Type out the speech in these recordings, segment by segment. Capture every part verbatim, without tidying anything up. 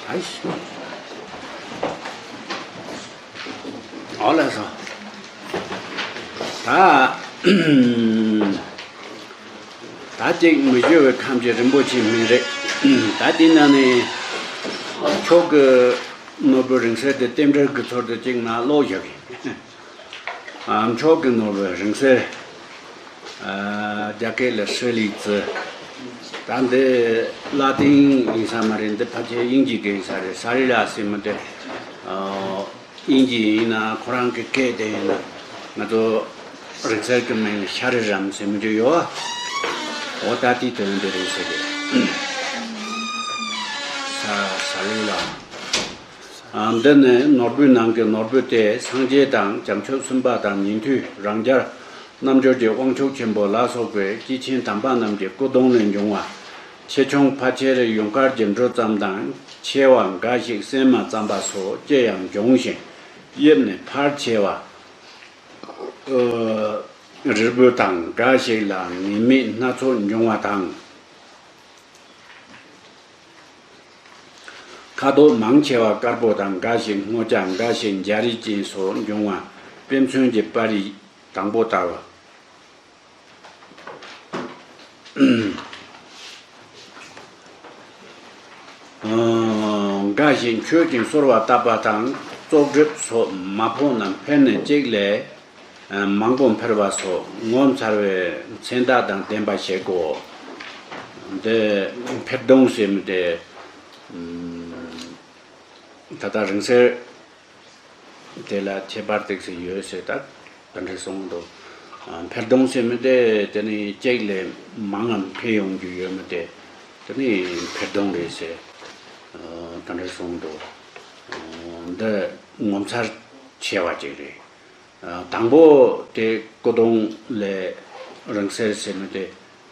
ཨ་ཤི། ཨོ་ལགས་སོ། ད། ད་ཅིག་མི་བརྗོད་པའི་ཁམས་ཀྱི་རིན་པོ་ཆེ་མིན་རེད། ད་དེ་ནང་ནས་མཆོག་གི་ནོར་བུ་རིང་བསྲེལ་དེ་རྟེན་འབྲེལ་གྱི་ཚུལ་དུ་ཅིག་ནང་ཀློག་བཞག་གི། ཨ། མཆོག་གི་ནོར་བུ་རིང་བསྲེལ། ཨ། རྒྱ་སྐད་ལ་舍利子། ད་འདི་ལ་ཏིང་ཡིན་ས་མ་རེད། འདི་ཕལ་ཆེར་དབྱིན་ཇིའི་སྐད་ཡིན་ས་རེད། ས་རི་ལ་ཟེར་མི་དེ། ཨ། དབྱིན་ཇི་ཡིན་ན་ཁོ་རང་གི་སྐད་དེ་ཡིན་ན་ང་ཚོ་རིང་བསྲེལ་གྱི་མིང་ལ་ཤ་རི་རམ་ཟེར་མི་འདྲ་ཡོད་པ། འོ་ད་དེའི་དོན་དེ་རེད་ཟེར་གི། ས་ས་རི་ལ། ཨ། འདི་ནི་ནོར་བུའི་ནང་གི་ནོར་བུ་སྟེ། སངས་རྒྱས་དང་བྱང་ཆུབ་སེམས་དཔའ་དང་ཉན་ཐོས་རང་རྒྱལ་རྣལ་འབྱོར་གྱི་དབང་ཕྱུག་ཆེན་པོ་ལ་སོགས་པའི་སྐྱེས་ཆེན་དམ་པ་རྣམས་ཀྱི་སྐུ་གདུང་ལས་འབྱུང་བ། ཆེ་ཆུང་ཕལ་ཆེར་ཡུངས་དཀར་གྱི་འབྲུ་ཙམ་དང་། ཆེ་བ་འགའ་ཞིག་སྲན་མ་ཙམ་པ་སོགས་ཅི་ཡང་འབྱུང་ཞིང་། དབྱིབས་ནི་ཕལ་ཆེ་བ་རིལ་བུ་དང་། འགའ་ཞིག་ལ་ངེས་མེད་སྣ་ཚོགས་འབྱུང་བ་དང་། ཁ་དོག་མང་ཆེ་བ་དཀར་པོ་དང་། འགའ་ཞིག་སྔོ་སྐྱ། འགའ་ཞིག་འཇའ་རིས་ཅན་སོགས་འབྱུང་བ། དཔེ་མཚོན་གྱི་པར་རིས་དང་པོ་ལྟ་བུ། འགའ་ཞིག་མཆོད་ཅིང་གསོལ་བ་བཏབ་པ་དང་། བཙོག་གྲིབ་སོགས་མ་ཕོག་ན་འཕེལ་ནས་གཅིག་ལས་མང་པོ་འཕེལ་བ་སོགས་ངོ་མཚར་བའི་མཚན་རྟགས་དང་ལྡན་པ་ཞིག་གོ། འདི་འཕེལ་གདུང་ཟེར་མི་དེ། ད་ལྟ་རིང་བསྲེལ་དེ་ལ་ཁྱད་པར་ཏོག་ཙམ་ཡོད་ཟེར། ད་དེ་འདྲ་གསུངས་འདུག། འཕེལ་གདུང་ཟེར་མི་དེ་དེ་ནི་གཅིག་ལས་མང་ང་འཕེལ་ཡོང་རྒྱུ་ཡོད་མི་དེ། དེ་ནི་འཕེལ་གདུང་རེད་ཟེར། དེ་འདྲ་གསུངས་འདུག། འདི་ངོ་མཚར་ཆེ་བ་ཅིག་རེད། དང་པོ་དེ་སྐུ་གདུང་ལས་རིང་བསྲེལ་ཟེར་མི་དེ་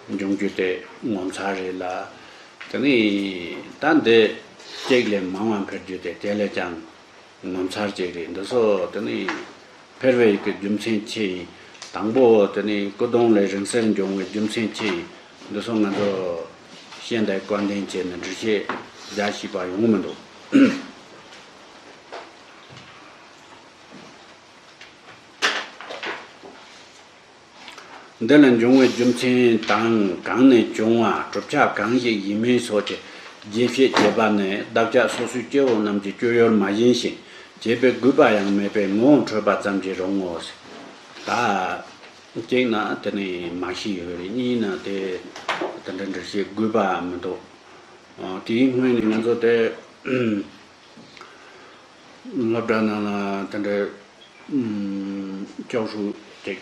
འབྱུང་རྒྱུ་དེ་ངོ་མཚར་རེད་ལ། དེ་ནི་ད་འདི་གཅིག་ལས་མང་བ་འཕེལ་རྒྱུ་དེ་དེ་ལས་ཀྱང་ངོ་མཚར་ཅིག་རེད། འདི་ཚོ་དེ་ནི་འཕེལ་བའི་གི་རྒྱུ་མཚན་ཅི་ཡིན། དང་པོ་དེ་ནི་སྐུ་གདུང་ལས་རིང་བསྲེལ་འབྱུང་བའི་རྒྱུ་མཚན་ཅི་ཡིན། འདི་ཚོ་ང་ཚོ་ཤེས་འདོད་བཀའ་འདྲི་བྱས་ནས་འགྲེལ་བཤད་རྒྱག་ཤེས་པ་ཡོང་མི་འདུག། འདི་ལ་འབྱུང་བའི་རྒྱུ་མཚན་དང་། གང་ནས་བྱུང་བ། གྲུབ་ཆ་གང་ཞིག་ཡིན་མིན་སོགས་ཀྱི་རྒྱས་བཤད་བྱེད་པ་ནི། བདག་ཅག་སོ་སོའི་སྐྱེ་བོ་རྣམས་ཀྱི་སྤྱོད་ཡུལ་མ་ཡིན་ཞིང་། བྱེད་པའི་དགོས་པ་ཡང་མེད་པས་ངོ་བོ་འཕྲོད་པ་ཙམ་གྱིས་རུང་ངོ་། ད་གཅིག་ན་དེ་ནི་མ་ཤེས་ཡོད་རེད། གཉིས་ན་དེ་དེ་འདྲ་འགྲེལ་བཤད་དགོས་པ་མི་འདུག། དེའི་སྔོན་ནས་ང་ཚོ་དེ། སློབ་གྲྭ་ནང་ལ་དེ་འདྲའི་ཨུམ།教授་ཅིག་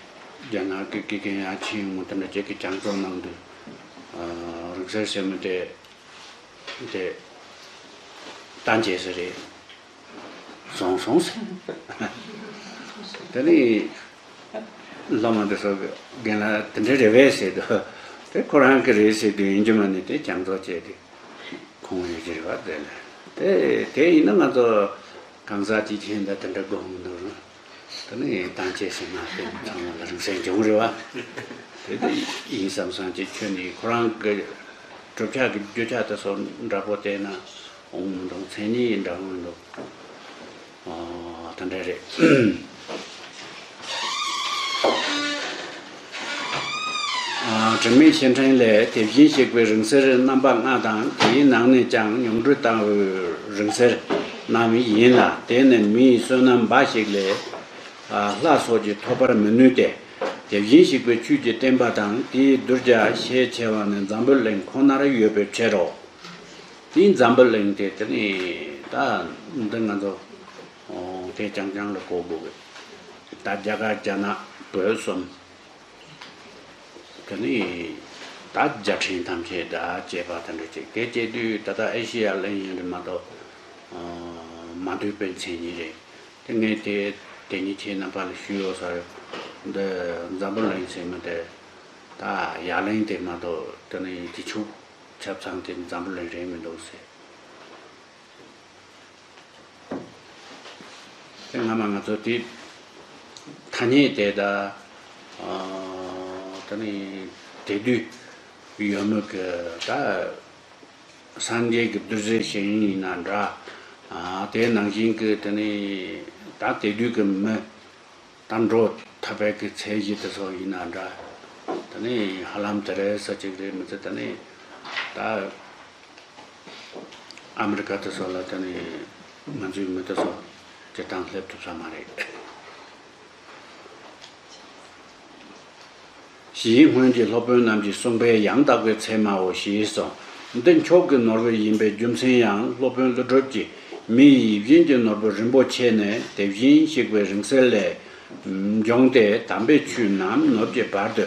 རྒྱ་ནག་གི་དགེ་རྒན་ཡ་ཆེན་ངོ་དེ་འདྲ་ཅིག་གིས་讲座་གནང་དུས། ཨ། རིང་བསྲེལ་ཟེར་མི་དེ་དེ་བཏང་བྱས་ཟེར་རེད། སོང་སོང་ཟེར། དེ་ནི་སློབ་མ་དེ་ཚོ་གི་རྒན་ལགས་དེ་འདྲ་རེད་པས་ཟེར་དུས། དེ་ཁོ་རང་གི་རེད་ཟེར་དུས་ཡིན་རྒྱུ་མ་ནི་དེ་讲座་བྱས་ཏེ། ཁོང་ཡོད་ཀྱི་རེད་པ། དེ་ལ་དེ་དེ་ཡིན་ན་ང་ཚོ་གང་ཟག་གཅིག་ཁྱེད་འདྲ་དེ་འདྲ་དགོས་མི་འདུག་རུང་། དེ་ནི་བཏང་བྱས་ཟིན་ན་དེ་ཚང་མ་ལ་རིང་བསྲེལ་འབྱུང་རེད་པ། དེ་དེ་ཡིན་བསམ་བསམ་གྱི་ཁྱོད་ནི་ཁོ་རང་གི་གྲུབ་ཆ་གི་རྒྱུ་ཆ་དེ་ཚོ་འདྲ་པོ་བལྟས་ན་འོང་མི་འདུག། མཚན་ཉིད་འདྲ་འོང་མི་འདུག། ཨ། དེ་འདྲ་རེད། ཨ། དྲི་མེད་ཞལ་ཕྲེང་ལས། དེ་བཞིན་གཤེགས་པའི་རིང་བསྲེལ་རྣམ་པ་ལྔ་དང་། དེའི་ནང་ནས་ཀྱང་མྱོང་གྲོལ་ལྟ་བུའི་རིང་བསྲེལ་རྣམས་ཡིན་ལ། དེ་ནི་མིའི་བསོད་ནམས་འབའ་ཞིག་ལས། ཨ། ལྷ་སོགས་ཀྱིས་ཐོབ་པར་མི་ནུས་ཏེ། དེ་བཞིན་གཤེགས་པའི་ཆོས་ཀྱི་བསྟན་པ་དང་། དེའི་གདུལ་བྱ་ཤས་ཆེ་བ་ནི་འཛམ་བུ་གླིང་ཁོ་ནར་ཡོད་པའི་ཕྱིར་རོ། དེའི་འཛམ་བུ་གླིང་དེ་དེ་ནི་ད་འདི་ང་ཚོ་དེ་རྐྱང་རྐྱང་ལ་གོ་དགོས་པས། ད་རྒྱ་གར་རྒྱ་ནག་བོད་གསུམ། དེ་ནི་ད་རྒྱལ་ཕྲན་ཐམས་ཅད་ད་བཅས་པ་དེ་འདྲ་ཅིག། དེ་བཅས་དུས་ད་ལྟ་ཨེ་ཤེ་ཡ་གླིང་ཡིན་རེད་མ་གཏོགས། མ་འདུས་པའི་མཚན་ཉིད་རེད། དེ་ངས་དེ་དེ་ཉིད་ཁྱེད་རྣམ་པ་ལ་ཞུས་ཡོད་ས་རེད། འདི་འཛམ་བུ་གླིང་ཟེར་མི་དེ་ད་ཡ་གླིང་དེ་མ་གཏོགས་དེ་ནི་དུས་ཆུང་ཆབ་ཚང་དེ་འཛམ་བུ་གླིང་རེད་མི་འདུག་ཟེར། དེ་སྔ་མ་ང་ཚོ་དེ་ཐ་སྙད་དེ་ད་ཨ་ད་ནི་དེ་དུས་ཡོད་མོད་ཀྱི་ད་ སངས་རྒྱས་ཀྱི་རྡོ་རྗེ་ཞིང་ཡིན་ན་འདྲ། ཨ་དེ་ནང་བཞིན་གྱི་དེ་ནི་ད་དེ་དུས་ཀྱི་མི་ད་འགྲོ་ཐབས་པའི་གི་ཚད་གཞི་དེ་ཚོ་ཡིན་ན་འདྲ། དེ་ནི་ཧ་ལམ་དེ་རེད་ས་ཅིག་རེད་མི་ཚེ་དེ་ནི་ད་ཨ་མི་རི་ཀ་དེ་ཚོ་ལ་དེ་ནི་ང་ཚོའི་མི་དེ་ཚོ་སྤྱིར་བཏང་སླེབས་ཐུབ་ས་མ་རེད། ཞེས་སྔོན་གྱི་སློབ་དཔོན་རྣམས་ཀྱིས་གསུངས་པས་ཡང་དག་པའི་ཚད་མའོ་ཞེས་གསུངས། འདི་མཆོག་གི་ནོར་བུ་ཡིན་པའི་རྒྱུ་མཚན་ཡང་སློབ་དཔོན་ཀླུ་སྒྲུབ་ཀྱིས་མི་ཡིས་ཡིད་བཞིན་གྱི་ནོར་བུ་རིན་པོ་ཆེ་ནི་དེ་བཞིན་གཤེགས་པའི་རིང་བསྲེལ་ལས་འབྱུང་སྟེ་དམ་པའི་ཆོས་རྣམས་ནོར་གྱི་བར་དུ་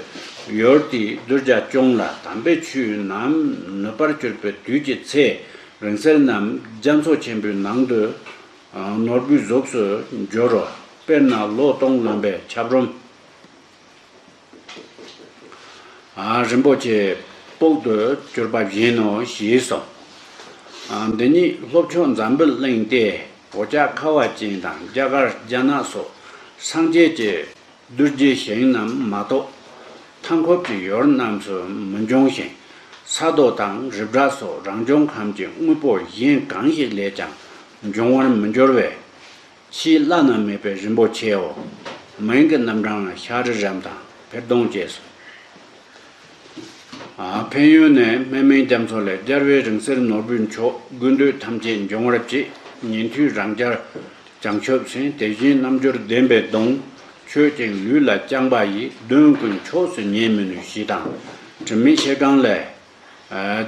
ཡོད་དེ་གདུལ་བྱ་སྐྱོང་ལ་དམ་པའི་ཆོས་རྣམས་ནུས་པར་གྱུར་པའི་དུས་ཀྱི་ཚེ་རིང་བསྲེལ་རྣམས་རྒྱ་མཚོ་ཆེན་པོའི་ནང་དུ་ནོར་བུའི་གཟུགས་སུ་འགྱུར་རོ། དཔེར་ན་ལོ་སྟོང་ལོན་པའི་ཆབ་རོམ། ཨ་རིན་པོ་ཆེ་སྤུག་ཏུ་གྱུར་པ་བཞིན་ནོ་ཞེས་སོ། ཨ་འདི་ཉིད་ལྷོ་ཕྱོགས་འཛམ་བུའི་གླིང་སྟེ། འོ་ཅག་ཁ་བ་ཅན་དང་རྒྱ་གར་རྒྱ་ནག་སོགས་སངས་རྒྱས་ཀྱི་རྡོ་རྗེ་ཞིང་རྣམས་མ་གཏོགས། མཐའ་འཁོབ་ཀྱི་ཡུལ་རྣམས་སུ་མི་འབྱུང་ཞིང་། ས་རྡོ་དང་རི་བྲག་སོགས་རང་བྱུང་ཁམས་ཀྱི་དངོས་པོ་གཞན་གང་ཞིག་ལས་ཀྱང་འབྱུང་བར་མི་འགྱུར་བས། ཆེས་བླ་ན་མེད་པའི་རིན་པོ་ཆེའོ། མིང་གི་རྣམ་གྲངས་ལ་ཤཱ་རི་རམ་དང་འཕེལ་གདུང་བཅས་སོ། ཨ་ཕན་ཡོན་ནི། སྨན་མིང་རྒྱ་མཚོ་ལས་རྒྱལ་བའི་རིང་བསྲེལ་ནོར་བུའི་མཆོག །དགོས་འདོད་ཐམས་ཅད་འབྱུང་བར་བྱེད། ཉན་ཐོས་རང་རྒྱལ་བྱང་ཆུབ་སེམས། དེ་བཞིན་རྣལ་འབྱོར་ལྡན་པའི་གདུང་། མཆོད་ཅིང་ལུས་ལ་བརྐྱངས་པ་ཡིས། གདོན་ཀུན་ཕྱོགས་སུ་ཉེ་མི་ནུས། ཞེས་དང་། དྲི་མེད་ཤེལ་སྒང་ལས།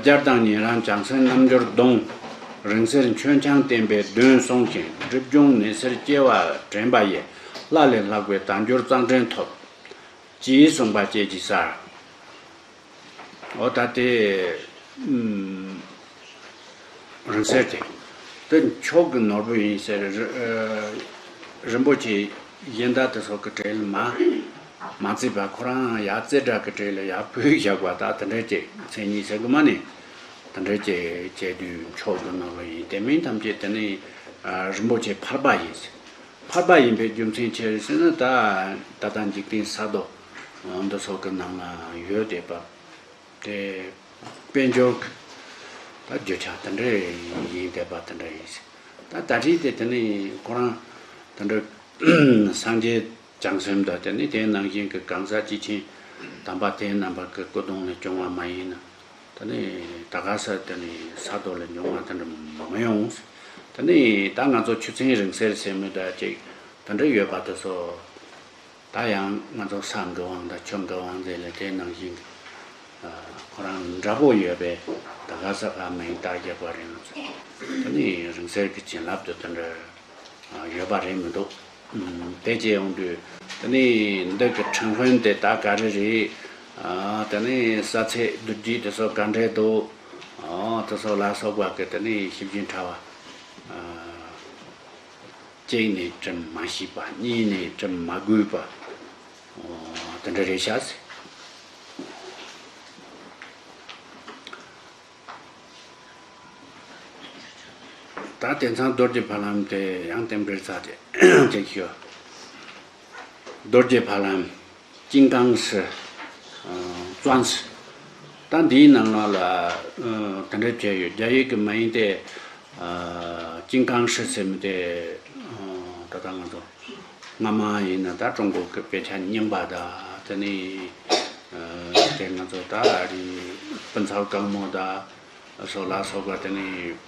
རྒྱལ་དང་ཉན་རང་བྱང་སེམས་རྣལ་འབྱོར་གདུང་། རིང་བསྲེལ་མཆོད་ཆང་བསྟེན་པའི་གདོན་བསྲུང་ཞིང་། སྒྲིབ་སྦྱོང་ནད་སེལ་སྐྱེ་བ་དྲན་པ་ཡིས། ལྷ་ལས་ལྷག་པའི་དལ་འབྱོར་གཙང་སྦྲ་ཐོབ། ཅེས་གསུངས་པ་བཅས་ཀྱི་སར། འོ་ད་དེ་རིང་བསྲེལ་དེ་དེ་མཆོག་གི་ནོར་བུ་ཡིན་ཟེར། རི་རིན་པོ་ཆེ་གཞན་དག་དེ་སོགས་ཀྱི་གྲས་ལ་མ་མ་བརྩིས་པ། ཁོ་རང་ཡར་རྩེ་གྲས་ཀྱི་གྲས་ལ་ཡར་ཕུལ་བཞག་པ་ད་དེ་འདྲ་ཅིག་མཚན་ཉིད་ཟེར་གི་མ་ནི་དེ་འདྲ་ཅིག་བྱས་དུས་མཆོག་གི་ནོར་བུ་ཡིན། དེ་མིན་ཐམས་ཅད་དེ་ནི་རིན་པོ་ཆེ་ཕལ་པ་ཡིན་ཟེར། ཕལ་པ་ཡིན་པའི་རྒྱུ་མཚན་ཅི་རེད་ཟེར་ན། ད་ད་ལྟ་འཇིག་རྟེན་ས་རྡོ་འདི་སོགས་ཀྱི་ནང་ལ་ཡོད་བསྡད་པ་དེ་དཔལ་འབྱོར་གྱི་ད་རྒྱུ་ཆ་དེ་འདྲ་ཡིན་བསྡད་པ་དེ་འདྲ་ཡིན་ཟེར། ད་ད་རེས་དེ་དེ་ནི་ཁོ་རང་དེ་འདྲ་སངས་རྒྱས་བྱང་སེམས་དང་དེ་ནི་དེའི་ནང་བཞིན་གྱི་གང་ཟག་སྐྱེས་ཆེན་དམ་པ་དེ་རྣམ་པ་གི་སྐུ་གདུང་ལས་བྱུང་བ་མ་ཡིན་ན། དེ་ནི་ད་ག་ས་དེ་ནི་ས་རྡོ་ལས་འབྱུང་བ་དེ་འདྲ་མི་ཡོང་། དེ་ནི་ད་ང་ཚོ་ཆུ་ཚན་རིང་བསྲེལ་ཟེར་མི་འདྲ་ཅིག་དེ་འདྲ་ཡོད་པ་དེ་ཚོ། ད་ཡང་ང་ཚོ་ས་འགུལ་དབང་དང་ཆུ་འགུལ་དབང་ཟེར་ལ་དེ་ནང་བཞིན་གྱི་ཁོ་རང་འདྲ་པོ་ཡོད་པས། ད་ག་ས་ཕར་མིང་རྟགས་རྒྱག་པ་རེད་ང་ཚོ། དེ་ནི་རིང་བསྲེལ་གྱི་བྱིན་རླབས་དེ་དེ་འདྲ་ཡོད་པ་རེད་མི་འདུག་དེ་བྱས་ཡོང་དུས་དེ་ནི་འདི་གི་ཁྲིམས་དཔོན་དེ་ད་ག་རེ་རེད། དེ་ནི་ས་ཚད་བསྡུར་རྒྱུ་དེ་ཚོ་ག་འདྲས་འདུག་དེ་ཚོ་ལ་སོགས་པ་གི་དེ་ནི་ཞིབ་ཅིང་ཕྲ་བ། གཅིག་ནས་ཁྲིམས་མ་ཤེས་པ། གཉིས་ནས་ཁྲིམས་མ་གོས་པ། དེ་འདྲ་རེད་ཤག་ཟེར། ད་དེང་སང་རྡོ་རྗེ་ཕ་ལམ་དེ་ཡང་བསྟན་པའི་རྩ་དེ་དེ་ཞུ། རྡོ་རྗེ་ཕ་ལམ་ཀིང་ཀང་ཧྲི། ཙོན་ཧྲི། ད་འདིའི་ནང་ལོགས་ལ་དེ་འདྲ་བྱས་ཡོད། རྒྱ་ཡིག་གི་མིང་དེ་ཀིང་ཀང་ཧྲི་ཟེར་མི་དེ། ད་ལྟ་ང་ཚོ་སྔ་མ་ཡིན་ན་ད་ཀྲུང་གོ་གི་དཔེ་ཆ་རྙིང་པ་དང་། དེ་ནས་དེ་ང་ཚོ་ད་རེས་སྤུན་ཚ་གང་མོ་དང་སོགས་ལ་སོགས་པ། དེ་ནས་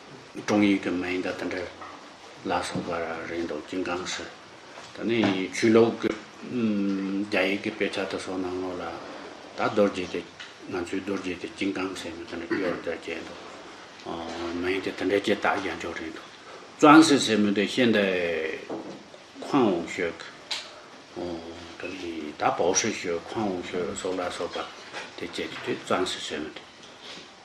ཀྲུང་ཡིག་གི་མིང་དང་དེ་འདྲ་ལ་སོགས་པ་རེད་འདུག་ཀིང་ཀང་ཧྲི། དེ་ནས་ཆོས་ལུགས་ཀྱི་རྒྱ་ཡིག་གི་དཔེ་ཆ་དེ་ཚོ་ནང་ལོགས་ལ་ད་རྡོ་རྗེ་དེ། ང་ཚོའི་རྡོ་རྗེ་དེ་ཀིང་ཀང་ཟེར་མི་དེ་འདྲ་སྐྱོར་དེ་བྱས་འདུག་མིང་དེ་དེ་འདྲ་ཅིག་བཏགས་ཡག་འཇོག་རེད་འདུག་ཙོན་ཧྲི་ཟེར་མི་དེ་ཤིན་ཏུ་ཁོང་འུ་ཤོད་གི། དེ་ནས་ད་པའོ་ཧྲི་ཤོད། ཁོང་འུ་ཤོད་སོགས་ལ་སོགས་པ་དེ་བྱས་དུས་དེ་ཙོན་ཧྲི་ཟེར་མི་དེ།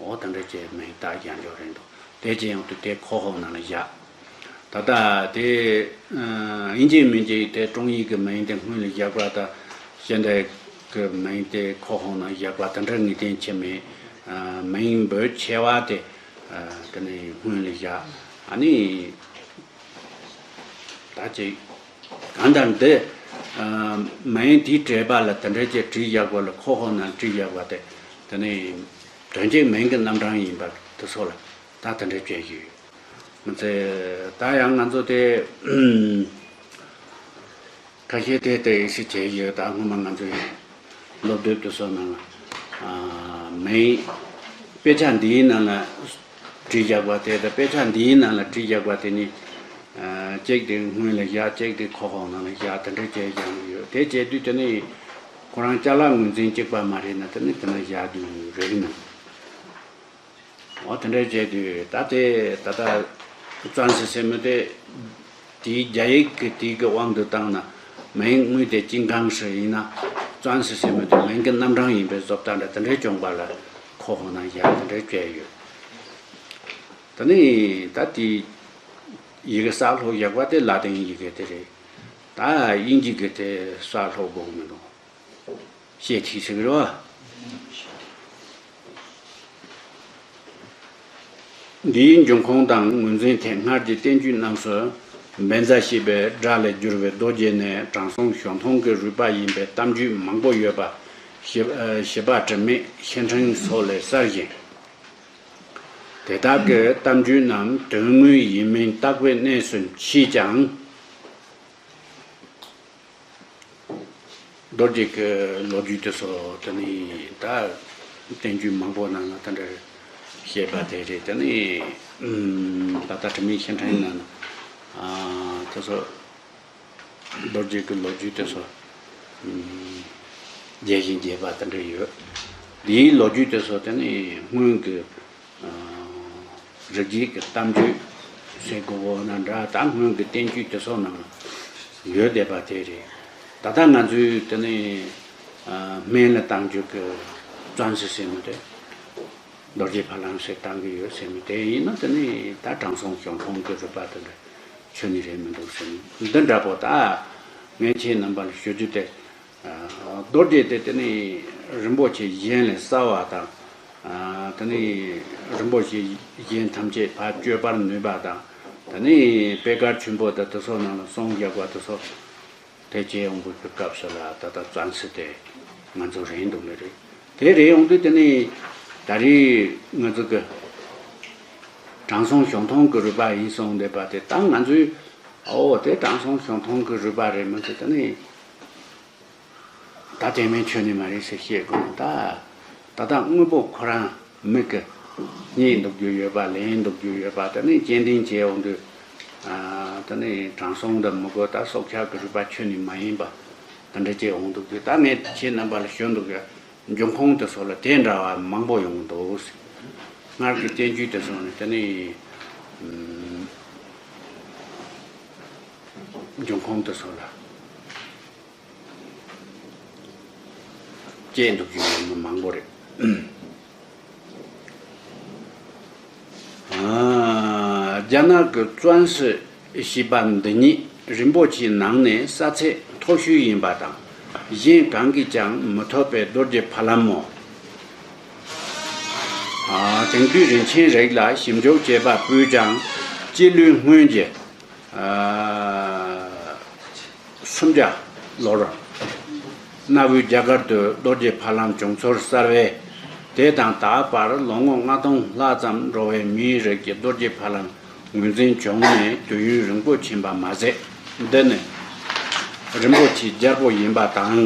འོ་དེ་འདྲ་ཅིག་མིང་བཏགས་ཀྱང་འཇོག་རེད་འདུག་དེ་ཅི་ཡང་དུ་དེ་ཁོ་ཧོ་ནང་ལ་བཞག་ད་ལྟ་དེ་ཨ་ཡིན་གཅིག་མིན་གཅིག་དེ་ཀྲུང་ཡིག་གི་མིང་དེ་སྔོན་ལ་བཞག་པ་དང་། ཤིན་ཏུ་གི་མིང་དེ་ཁོ་ཧོ་ནང་བཞག་པ་དེ་འདྲ་ངེས་གཏན་ཆེ་མེད། ཨ་མིང་འབོད་ཆེ་བ་དེ་ཨ་དེ་ནས་སྔོན་ལ་བཞག་ཨ་ནི་ད་ཅིག་གང་ལྟར་འདི་ཨ་མིང་དེའི་འགྲེལ་པ་ལ་དེ་འདྲ་ཅིག་བྲིས་བཞག་པ་ལ། ཁོ་ཧོ་ནང་བྲིས་བཞག་པ་དེ་དེ་ནས་དོན་གཅིག་མིང་གི་རྣམ་གྲངས་ཡིན་པ་དེ་ཚོ་ལ། ད་དེ་འདྲ་བྱས་ཡོད། མི་ཚེ་ད་ཡང་ང་ཚོ་དེ་ཁ་ཤས་དེ་ལྟ་ཡིག་སྲིད་བྱས་ཡོད། ད་སྔོན་མ་ང་ཚོའི་སློབ་དེབ་དེ་ཚོ་ནང་ལ་མིང་དཔེ་ཆ་འདིའི་ནང་ལ་བྲིས་བཞག་པ་དེ་དང་དཔེ་ཆ་འདིའི་ནང་ལ་བྲིས་བཞག་པ་དེ་གཉིས་གཅིག་དེ་སྔོན་ལ་བཞག་གཅིག་དེ་ཁོག་ཁོག་ནང་ལ་བཞག་དེ་འདྲ་བྱས་བཞག་ཡོད། དེ་བྱས་དུས་དེ་ནི་ཁོ་རང་ཅ་ལག་ངོས་འཛིན་གཅིག་པ་མ་རེད་ན་དེ་ནི་དེ་ན་བཞག་དུས་རེད་ན། འོ་དེ་འདྲ་བྱས་དུས་ད་དེ་ད་ལྟ་བཙན་སི་ཟེར་མི་དེ་དེའི་རྒྱ་ཡིག་གི་དེའི་གི་དབང་དུ་བཏང་ན་མིང་དངོས་དེ་ཅིན་ཀང་ཧྲི་ཡིན་ན་བཙན་སི་ཟེར་མི་དེ་མིང་གི་རྣམ་གྲངས་ཡིན་པའི་བཟོ་ལྟ་འདྲ་དེ་འདྲའི་བྱུང་པ་ལ་ཁོ་ཧོ་ན་ཡག་དེ་འདྲའི་བྱས་ཡོད། ད་ནི་ད་དེའི་ཡི་གེ་གསར་ལྷོ་ཡག་པ་དེ་ལ་ཏིང་ཡི་གེ་དེ་རེད། ད་དབྱིན་ཇི་གི་དེ་གསར་ལྷོ་དགོས་མི་འདུག་ཤེས་ཐིག་ཟེར་གི་རེད་བ། འདིའི་འབྱུང་ཁུངས་དང་ངོས་འཛིན་ཐད་སྔར་གྱི་བསྟན་བཅོས་རྣམས་སུ་བཛྲ་ཞེས་པའི་སྒྲ་ལས་གྱུར་པའི་རྡོ་རྗེ་ནི་དྲང་སྲོང་ཞོ་མཐོང་གི་རུས་པ་ཡིན་པའི་གཏམ་རྒྱུད་མང་པོ་ཡོད་པ་ཞི་ཞི་བ་དྲི་མེད་ཤེར་ཕྲེང་སོགས་ལས་གསལ་ཞིང་། དེ་དག་གི་གཏམ་རྒྱུད་རྣམས་དོན་དངོས་ཡིན་མིན་བརྟག་པའི་གནས་སུ་མཆིས་ཀྱང་། རྡོ་རྗེ་གི་ལོ་རྒྱུས་དེ་ཚོ་དེ་ནི་ད་བསྟན་བཅོས་མང་པོ་ནང་ལ་དེ་འདྲ་བཤད་པ་དེ་རེད། དེ་ནི་ད་ལྟ་དྲི་མེད་ཤེར་ཕྲེང་ནང་ལ་དེ་ཚོ་རྡོ་རྗེ་གི་ལོ་རྒྱུས་དེ་ཚོ་རྒྱས་ཤིང་རྒྱས་པ་དེ་འདྲ་ཡོད། འདིའི་ལོ་རྒྱུས་དེ་ཚོ་དེ་ནི་སྔོན་གྱི་རིགས་རྒྱུད་ཀྱི་གཏམ་རྒྱུད་ཟེར་དགོས་འོ་ན་འདྲ། ད་སྔོན་གྱི་བསྟན་བཅོས་དེ་ཚོ་ནང་ཡོད་བསྡད་པ་དེ་རེད། ད་ལྟ་ང་ཚོས་དེ་ནི་སྨན་ལ་བཏང་རྒྱུ་གི་བཙན་སི་ཟེར་མི་དེ་རྡོ་རྗེ་ཕ་ལམ་ཟེར་བཏང་གི་ཡོད་ཟེར་མི་དེ་ཡིན་ན་དེ་ནི་ད་དྲང་སྲོང་ཞོ་མཐོང་གི་རུས་པ་དེ་འདྲ་ཆོད་ནི་རེད་མི་འདུག་ཟེར་མི་འདི་འདྲ་པོ། ད་ངས་ཁྱེད་རྣམ་པ་ལ་ཞུ་རྒྱུ་དེ། རྡོ་རྗེ་དེ་དེ་ནི་རིན་པོ་ཆེ་གཞན་ལས་གསལ་བ་དང་། དེ་ནི་རིན་པོ་ཆེ་གཞན་ཐམས་ཅད་ཕར་གཅོད་པར་ནུས་པ་དང་། དེ་ནི་པེ་དཀར་ཆུན་པོ་དང་དེ་ཚོ་ནང་ལ་གསུངས་བཞག་པ་དེ་ཚོ་དེ་བྱས་ཡོང་དགོས་པའི་སྐབས་སུ་ལ་ད་ལྟ་བཙན་སི་དེ་ང་ཚོ་རེད་འདུག་ནི་རེད། དེ་རེད་ཡོང་དུས་དེ་ནི་ད་རེས་ང་ཚོ་གི་དྲང་སྲོང་ཞོ་མཐོང་གི་རུས་པ་ཡིན་གསུངས་བསྡད་པ་དེ་ད་ང་ཚོས་ཨོ་དེ་དྲང་སྲོང་ཞོ་མཐོང་གི་རུས་པ་རེད་མི་འདུག་དེ་ནི། ད་དེ་མིན་ཆོད་ནི་མ་རེད་ཟེར་བཤད་དགོས་ད། ད་ལྟ་དངོས་པོ་ཁོ་རང་མིག་གིས་རྙེད་འདུག་རྒྱུ་ཡོད་པ་ལེན་འདུག་རྒྱུ་ཡོད་པ་དེ་ནི་སྐྱེ་ལྡན་བྱས་འོང་དུས། ད་ནི་དྲང་སྲོང་འདི་མི་དགོས་ད་སྲོག་ཆགས་ཀྱི་རུས་པ་ཆོད་ནི་མ་ཡིན་པ་དེ་འདྲ་བྱས་འོང་འདུག་རྒྱུ། ད་ངས་ཁྱེད་རྣམ་པ་ལ་ཞུ་འདུག་གི་འབྱུང་ཁུངས་དེ་ཚོ་ལ་དེ་འདྲ་བ་མང་པོ་ཡོང་འདུག་སྔར་གྱི་བསྟན་བཅོས་དེ་ཚོ་ནི་དེ་ནི་འབྱུང་ཁུངས་དེ་ཚོ་ལ། སྐྱེས་འདུག་རྒྱུ་ཡོད་མི་མང་པོ་རེད། རྒྱ་ནག་གི་བཙན་སི་ཞེས་པ་འདི་ཉིད་རིན་པོ་ཆེའི་ནང་ནས་ས་ཚད་མཐོ་ཤོས་ཡིན་པ་དང་གཞན་གང་གིས་ཀྱང་མི་ཐོབ་པའི་རྡོ་རྗེ་ཕ་ལམ་མོ། དེང་དུས་རིན་ཆེན་རིགས་ལ་ཞིབ་འཇུག་བྱེད་པ་པོས་ཀྱང་སྤྱི་ལོའི་སྔོན་གྱི། སུམ་བརྒྱ་ལོར། གནའ་བོའི་རྒྱ་གར་དུ་རྡོ་རྗེ་ཕ་ལམ་བྱུང་ཚུལ་གསལ་བས། དེ་དང་ད་བར་ལོ་ངོ་ལྔ་སྟོང་ལྷག་ཙམ་འགྲོ་བའི་མིའི་རིགས་ཀྱི་རྡོ་རྗེ་ཕ་ལམ་ངོས་འཛིན་བྱུང་ནས་དུས་ཡུན་རིང་པོ་ཕྱིན་པ་མ་ཟད། འདི་ནི་རིན་པོ་ཆེའི་རྒྱལ་པོ་ཡིན་པ་དང་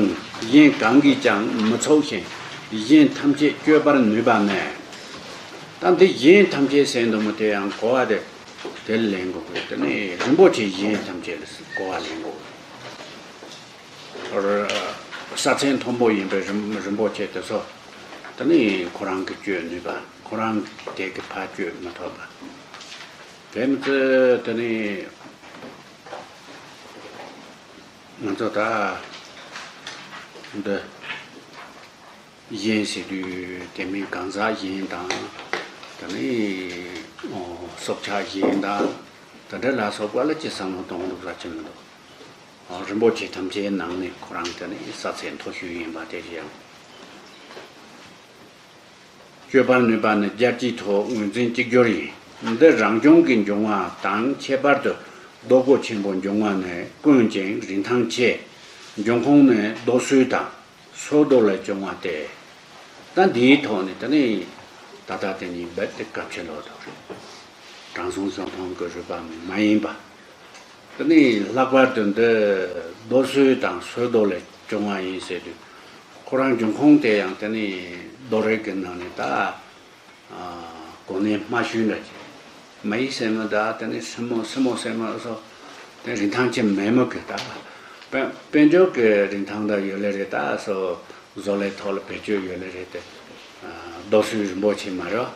གཞན་གང་གིས་ཀྱང་མི་ཚུགས་ཤིང་གཞན་ཐམས་ཅད་གཅོད་པར་ནུས་པ་ནས། ད་འདི་གཞན་ཐམས་ཅད་ཟེར་འདུག་མི་དེ་ཡང་གོ་བ་དེ། དེ་ལེན་དགོས་དགོས་དེ་ནི་རིན་པོ་ཆེ་གཞན་ཐམས་ཅད་ལ་གོ་བ་ལེན་དགོས། ས་ཚད་མཐོན་པོ་ཡིན་པའི་རིན་རིན་པོ་ཆེ་དེ་ཚོ་དེ་ནི་ཁོ་རང་གིས་གཅོད་ནུས་པ། ཁོ་རང་གིས་དེ་གི་ཕར་གཅོད་མི་ཐུབ་པ། དེ་མི་ཚེ་དེ་ནི་ང་ཚོ་ད་འདི། གཞན་ཟེར་དུས་དེ་མིན་གང་ཟག་གཞན་དང་། དེ་ནས་སྲོག་ཆགས་གཞན་དང་། དེ་འདྲ་ལ་སོགས་པ་ལ་ཅི་བསམ་བློ་གཏོང་འདུག་ས་ཅི་མི་འདུག་རིན་པོ་ཆེ་ཐམས་ཅད་ནང་ནས་ཁོ་རང་དེ་ནས་ས་ཚད་མཐོ་ཤོས་ཡིན་པ་དེ་ཡང་། གཅོད་པར་ནུས་པ་ནི་རྒྱལ་སྤྱིའི་ཐོག་ངོས་འཛིན་གཅིག་གྱུར་ཡིན། འདི་རང་བྱུང་གི་འབྱུང་བ་དང་ཁྱད་པར་དུ་རྡོ་སྒོ་ཆེན་པོ་འབྱུང་བ་ནི་དཀོན་ཅིང་རིན་ཐང་ཆེ། འབྱུང་ཁུངས་ནི་རྡོ་སོལ་དང་། སོལ་རྡོ་ལས་བྱུང་བ་སྟེ། ད་འདིའི་ཐོག་ནས་དེ་ནི་ ད་ལྟ་དེ་གཉིས་རྦད་དེ་སྐབས་ཆེ་ལོ་ཐོག་རེད། དྲང་སྲོང་བསམ་ཐོང་གི་རུས་པ་མ་ཡིན་པ། དེ་ནི་ལྷག་པར་དུ་འདི་རྡོ་སོལ་དང་སོལ་རྡོ་ལས་བྱུང་བ་ཡིན་ཟེར་དུས། ཁོ་རང་འབྱུང་ཁུངས་དེ་ཡང་དེ་ནི་རྡོ་རིགས་ཀྱི་ནང་ནས་ད། ཨ། གོ་གནས་དམའ་ཤོས་འདྲ་ཅིག་མ་ཡིག་ཟེར་མི་ད་དེ་ནི་སྲིན་མོ་སྲིན་མོ་ཟེར་མི་སོགས་དེ་རིན་ཐང་ཆེ་མེད་མོད་ཀི་ད། དཔལ་དཔལ་འབྱོར་གྱི་རིན་ཐང་ད་ཡོད་ལེ་རེད་ད་སོ། བཟོ་ལས་ཐོག་ལ་བེད་སྤྱོད་ཡོད་ལེ་རེད་དེ། ཨ། རྡོ་སོལ་རིན་པོ་ཆེ་མ་རེད།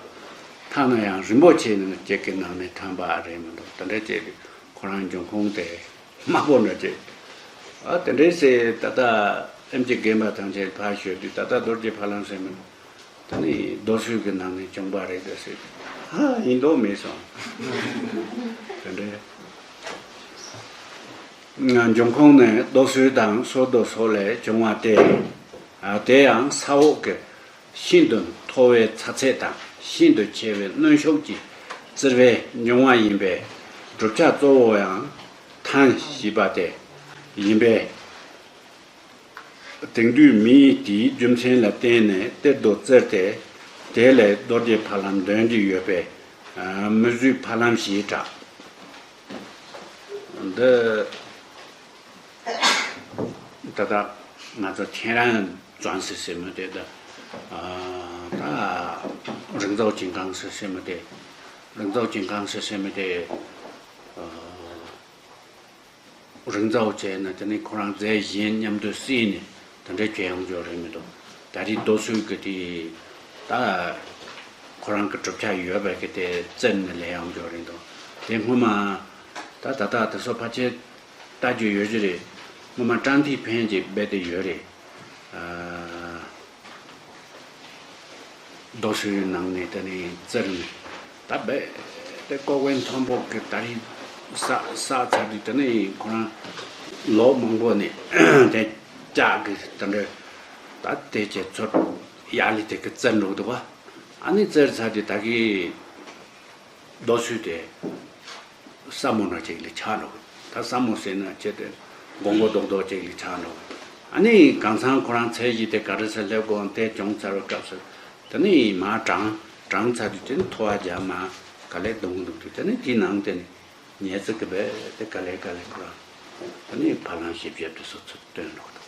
ཐ་ན་ཡང་རིན་པོ་ཆེ་ནི་ཅིག་གི་ནང་ནས་ཐོན་པ་རེད་མི་འདུག་དེ་འདྲ་བྱས་དུས་ཁོ་རང་འབྱུང་ཁུངས་དེ་དམའ་པོ་འདྲ་ཅིག་ཨ། དེ་འདྲའི་སེ་ད་ལྟ་ཨེམ་ཆི་རྒན་པ་ཐམས་ཅད་ཕར་ཞོག་དུས་ད་ལྟ་རྡོ་རྗེ་ཕ་ལམ་ཟེར་མི་ད་ནི་རྡོ་སོལ་གྱི་ནང་ནས་བྱུང་བ་རེད་ཟེར། ཧ། ཡིན་མདོག་མེད་སོང་། དེ་འདྲའི་འབྱུང་ཁུངས་ནི་རྡོ་སོལ་དང་སོལ་རྡོ་སོགས་ལས་བྱུང་བ་སྟེ། ཨ། དེ་ཡང་ས་འོག་གི་ཤིན་ཏུ་མཐོ་བའི་ཚ་ཚད་དང་ཤིན་ཏུ་ཆེ་བའི་གནོན་ཤུགས་ཀྱིས་བཙིར་བས་འབྱུང་བ་ཡིན་པས། གྲུབ་ཆ་གཙོ་བོ་ཡང་ཐན་ཞེས་པ་དེ་ཡིན་པས། དེང་དུས་མིས་དེའི་རྒྱུ་མཚན་ལ་བརྟེན་ནས་གཏེར་དུ་བཙིར་ཏེ། དེ་ལས་རྡོ་རྗེ་ཕ་ལམ་འདོན་གྱི་ཡོད་པས། མི་བཟོད་ཕ་ལམ་ཞེས་གྲགས། འདི་ད་ལྟ་ང་ཚོ་ཐེན་རན་ཙོན་སི་ཟེར་མི་དེ་ད། ཨ། ད་རིག་འཛོག་ཅིང་ཁང་སི་ཟེར་མི་དེ། རིག་འཛོག་ཅིང་ཁང་སི་ཟེར་མི་དེ། ཨ། རིག་འཛོག་བྱས་ན་དེ་ནི་ཁོ་རང་རྫས་གཞན་མཉམ་དུ་བསྲེས་ནས་དེ་འདྲ་བྱས་ཡོང་རྒྱུ་རེད་མི་འདུག་ད་རེས་རྡོ་སོལ་གྱི་དེ་ད་ཁོ་རང་གི་གྲུབ་ཆ་ཡོད་པའི་གི་དེ་བཙིར་ནས་ལས་ཡོང་རྒྱུ་རེད་འདུག་དེ་སྔོན་མ་ད་ད་ལྟ་དེ་ཚོ་ཕལ་ཆེར་ལྟ་རྒྱུ་ཡོད་ཀྱི་རེད། སྔོན་མ་ཀྲང་ཐི་ཕན་གྱིས་སྦས་ཏེ་ཡོད་རེད། ཨ། རྡོ་སོལ་ནང་ནས་དེ་ནས་བཙིར་ནས་ད་རྦད་དེ་ཀོ་ཝེན་མཐོན་པོ་གི་ད་རེས་ས་ས་ཚར་དུས་དེ་ནས་ཁོ་རང་ལོ་མང་པོ་ནས་དེ་ལྕགས་ཀྱི་དེ་འདྲ་ད་དེ་བྱས་ཚུར་ཡར་ལས་དེ་གི་བཙིར་འགྲོ་འདུག་བ། ཨ་ནི་བཙིར་ཚར་དུས་ད་གི་རྡོ་སོལ་དེ་སྲབ་མོ་འདྲ་ཅིག་ལ་ཆགས་འགྲོ། ད་སྲབ་མོ་ཟེར་ན་ཆེ་དེ་སྒོར་སྒོར་རྡོག་རྡོག་ཅིག་ལ་ཆགས་འགྲོ། ཨ་ནི་གང་ཚང་ཁོ་རང་ཚད་གཞི་དེ་ག་རེ་ཟེར་སླེབས་དགོས་དེ་བྱུང་ཚར་བའི་སྐབས་སུ་དེ་ནི་མར་དྲངས་དྲངས་ཚར་དུས་དེ་ནི་མཐོ་བ་རྒྱབ་མར་ག་ལེ་རྡུང་འདུག་དུས་དེ་ནི་དེའི་ནང་དེ་ནི་ཉལ་ཚིག་གི་བས་དེ་ག་ལེ་ག་ལེ་ཁོ་རང་དེ་ནི་ཕ་ལམ་ཞིབ་ཞིབ་དེ་སོ་ཚུར་བཏོན་འགྲོ་འདུག་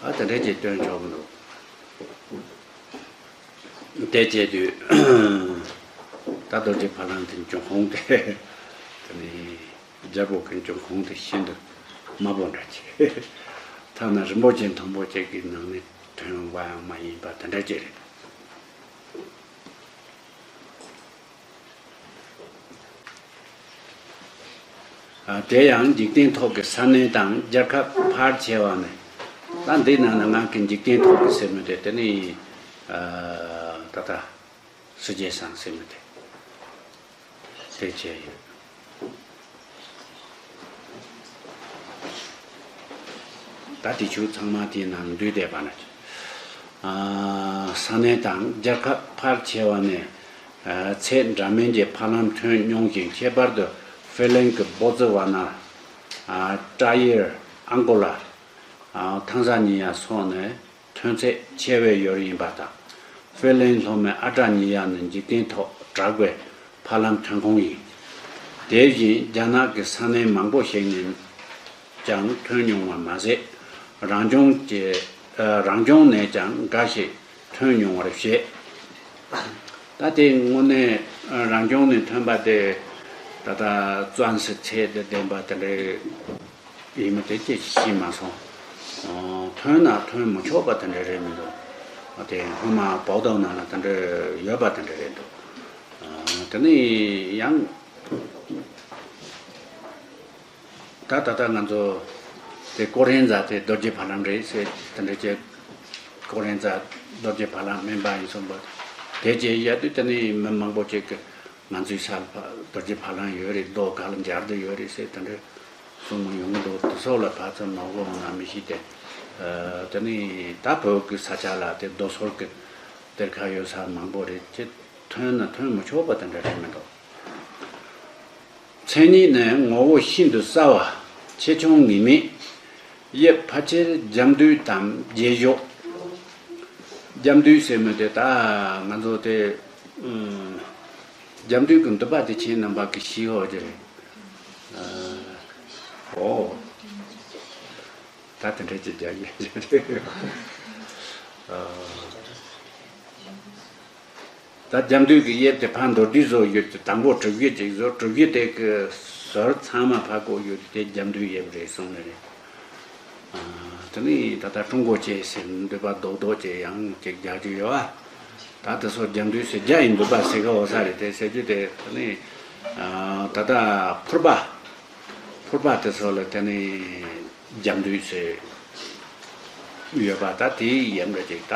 ཨ། དེ་འདྲ་ཅིག་བཏོན་ཆོག་གི་འདུག་དེ་བྱས་དུས་ད་རྡོ་རྗེ་ཕ་ལམ་དེ་འབྱུང་ཁུངས་དེ་དེ་ནི་རྒྱལ་པོ་གི་འབྱུང་ཁུངས་དེ་ཤིན་ཏུ་དམའ་པོ་འདྲ་ཅིག་ཐ་ན་རིན་པོ་ཆེ་མཐོན་པོ་ཅིག་གི་ནང་ནས་ཐོན་པ་ཡང་མ་ཡིན་པ་དེ་འདྲ་ཅིག་རེད། དེ་ཡང་འཇིག་རྟེན་ཐོག་གི་ས་གནས་དང་རྒྱལ་ཁབ་ཕལ་ཆེ་བ་ནས། ད་འདི་ནང་ན་ང་གི་འཇིག་རྟེན་ཐོག་གི་ཟེར་མི་དེ་དེ་ནི་ད་ལྟ་སི་ཇེ་སང་ཟེར་མི་དེ་དེ་བྱས་ཡོད། ད་དེ་ཆུ་ཚང་མ་དེའི་ནང་འདུས་བསྡད་པ་ན། ས་གནས་དང་རྒྱལ་ཁབ་ཕལ་ཆེ་བ་ནས་ཚད་འདྲ་མིན་གྱི་ཕ་ལམ་ཐོན་མྱོང་ཞིང་ཁྱད་པར་དུ་ཧྥེ་ལན་གྱི་བོ་ཙི་ཝ་ན། ཀྲ་ཡེར། ཨང་གོ་ལ། ཐང་ས་ཉི་ཡ་སོགས་ནས་ཐོན་ཚད་ཆེ་བའི་ཡུལ་ཡིན་པ་དང་། ཧྥེ་ལན་སློབ་མའི་ཨ་ཀྲ་ཉི་ཡ་ནི་འཇིག་རྟེན་ཐོག་གྲགས་པའི་ཕ་ལམ་ཐོན་ཁུངས་ཡིན། དེ་བཞིན་རྒྱ་ནག་གི་ས་གནས་མང་པོ་ཞིག་ནས་ཀྱང་ཐོན་མྱོང་བ་མ་ཟད། རང་ལྗོངས་ཀྱི་རང་ལྗོངས་ནས་ཀྱང་འགའ་ཞིག་ཐོན་མྱོང་བར་བཤད། ད་དེ་དངོས་གནས་རང་ལྗོངས་ནས་ཐོན་པ་དེ་ད་ལྟ་བཙོན་སི་ཚད་དེ་ལྡན་པ་དེ་འདྲའི་ཡིན་མིན་དེ་ཅིག་ཤེས་མ་སོང་། ཐོན་ན་ཐོན་མི་ཆོག་པ་དེ་འདྲ་རེད་མི་འདུག་དེ་སྔོན་མ་བོད་དོན་ནང་ལ་དེ་འདྲ་ཡོད་པ་དེ་འདྲ་རེད་འདུག་དེ་ནས་ཡང་ད་ད་ལྟ་ང་ཚོ་དེ་ཀོ་རེན་ཛ་དེ་རྡོ་རྗེ་ཕ་ལམ་རེད་ཟེར་དེ་འདྲ་བྱས། ཀོ་རེན་ཛ་རྡོ་རྗེ་ཕ་ལམ་སྨན་པ་ཡིན་གསུངས་པ། དེ་བྱས་ཡ་དུས་དེ་ནས་མི་མང་པོ་ཅིག་གིས་ང་ཚོའི་ས་ལ་རྡོ་རྗེ་ཕ་ལམ་ཡོད་རེད། རྡོ་ག་ལ་འབྱར་དུ་ཡོད་རེད་ཟེར་དེ་འདྲ་གསུང་མི་ཡོང་གི་འདུག་དེ་སོགས་ལ་ཕར་ཚུར་ནོར་གོ་ང་མི་ཤེས་ཏེ། དེ་ནས་ད་བོད་ཀྱི་ས་ཆ་ལ་དེ་རྡོ་སོལ་གྱི་གཏེར་ཁ་ཡོད་ས་མང་པོ་རེད། ཅེས་ཐོན་ན་ཐོན་མི་ཆོག་པ་དེ་འདྲ་རེད་མི་འདུག་མཚན་ཉིད་ནི་ངོ་བོ་ཤིན་ཏུ་གསལ་བ། ཆེ་ཆུང་ངེས་མེད། དབྱིབས་ཕལ་ཆེར་འཇམ་རྡུལ་དམ་རྗེས་གཞོགས། རྒྱབ་མདུད་ཟེར་མི་དེ་ད་ང་ཚོ་དེ་ཨུམ། རྒྱབ་མདུད་ཀྱི་མདུད་པ་དེ་ཁྱེད་རྣམ་པ་གི་ཤེས་ཡོད་ཀྱི་རེད། ཨོ། ད་དེ་འདྲ་ཅིག་རྒྱག་ཡས་རེད། ཨ། ད་རྒྱབ་མདུད་ཀྱི་དབྱིབས་དེ་ཕར་མདོར་བསྡུས་བཟོ་ཡོད་ཀྱི། དང་པོ་གྲུ་བཞི་ཅིག་བཟོ། གྲུ་བཞི་དེ་གི་ཟུར་ཚང་མ་ཕར་བཀོད་ཡོད་དེ་རྒྱབ་མདུད་དབྱིབས་རེད་གསུངས་ནི་རེད། ཨ། དེ་ནས་ད་ལྟ་ཀྲུང་གོ་ཅེས་ཟེར་མདུད་པ་རྡོག་རྡོག་ཅིག་ཡང་ཅིག་རྒྱག་རྒྱུ་ཡོད་པ། ད་དེ་ཚོ་རྒྱབ་མདུད་ཟེར། རྒྱ་ཡི་མདུད་པ་ཟེར་གི་ཡོད་ས་རེད། དེ་ཟེར་རྒྱུ་དེ་དེ་ནས་ཨ་ད་ལྟ་ཕུར་པ། ཕུར་པ་དེ་ཚོ་ལ་དེ་ནས་རྒྱབ་མདུད་ཟེར་ཡོད་པ། ད་དེའི་དབྱིབས་འདྲ་ཅིག་ད་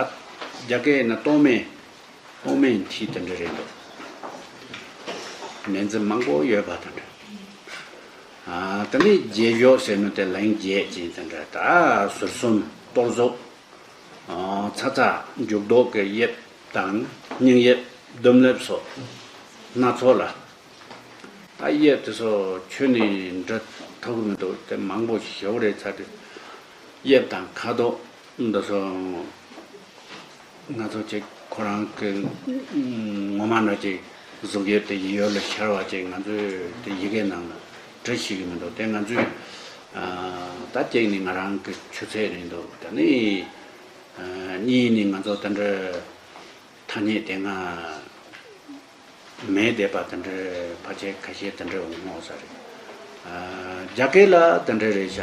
རྒྱ་སྐད་ཡིན་ན་སྟོད་སྨད། སྟོད་སྨད་མཐིལ་དེ་འདྲ་རེད་འདུག་མིང་ཚིག་མང་པོ་ཡོད་པ་དེ་འདྲ། ཨ། དེ་ནས་རྗེས་གཞུག་ཟེར་མི་དེ་ལན་བརྒྱད་ཅན་དེ་འདྲ། ད་ཟུར་གསུམ། གཏོར་ཟུག་ཨ། ཚ་ཚ། འཇུག་ལྡོག་གི་དབྱིབས་དང་། སྙིང་དབྱིབས། རྡུམ་ལེབ་སོགས་སྣ་ཚོགས་ལ། ད་དབྱིབས་དེ་ཚོ་ཁྱོན་ནས་འབྲི་ཐུབ་ཀྱི་མི་འདུག་དེ་མང་པོ་ཞེ་པོ་རེད་ཚར་དུས། དབྱིབས་དང་ཁ་དོག་འདི་ཚོ་ང་ཚོ་ཅིག་ཁོ་རང་གི་ངོ་མ་འདྲ་ཅིག་གཟུགས་དབྱིབས་དེ་ཡིད་ཡུལ་ལ་ཤར་བ་ཅིག་ང་ཚོས་དེ་ཡི་གེ་ནང་ལ་འབྲི་ཤེས་ཀྱི་མི་འདུག་དེ་ང་ཚོས་ཨ། ད་གཅིག་ནས་ང་རང་གི་ཆུ་ཚད་རེད་འདུག་དེ་ནས་ཨ། གཉིས་ནས་ང་ཚོ་དེ་འདྲ་ཐ་སྙད་དེ་སྔ་མེད་བསྡད་པ་དེ་འདྲ་ཕལ་ཆེར་ཁ་ཤས་དེ་འདྲ་འོང་སྨོ་ས་རེད། ཨ། རྒྱ་སྐད་ལ་དེ་འདྲ་རེད་ཤག་